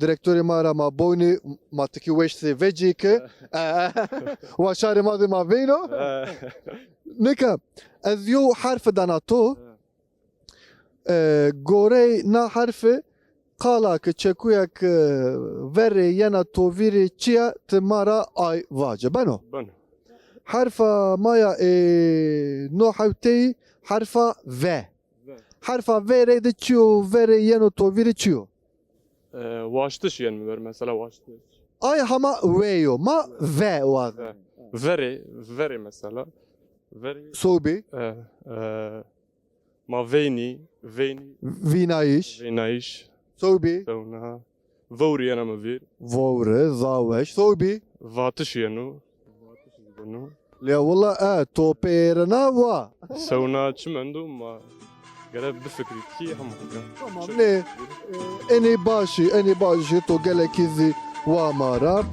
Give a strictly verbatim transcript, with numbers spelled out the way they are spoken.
Direktorê ma ra ma boynî, ma tikî weştî vecî ki. E, wa şarê ma de ma veyno. Nika ez yew herfi dana to. E, gorey na herfi qala ki çekuya ki verê yena to vîrî çi ya, ti ma ra ay vace. Beno? Beno. Herfa ma ya ê no hewteyî herfa V. V. Herfa V reyde çi yo, verê yeno to vîrî çi yo? E, waştiş yen mi ver mesela, waştiş. Ay hama V yo, ma V waze. V. Verê, verê mesela. Verê. Sobî. E, e, ma veynî, veynî. Vînayîş. Veynayîş. Sobî. Sewna. Vewrî yena mi vîr. Vewri, zaweş. Sobî. Vatiş yeno. Vatiş yeno. Ya willa, e, to pêrina wa. Sewna çi mendo ma gere bifikrî ki hema. Tamam, nê, e, enê başî, enê başî, to gelekî zî wa ma ra.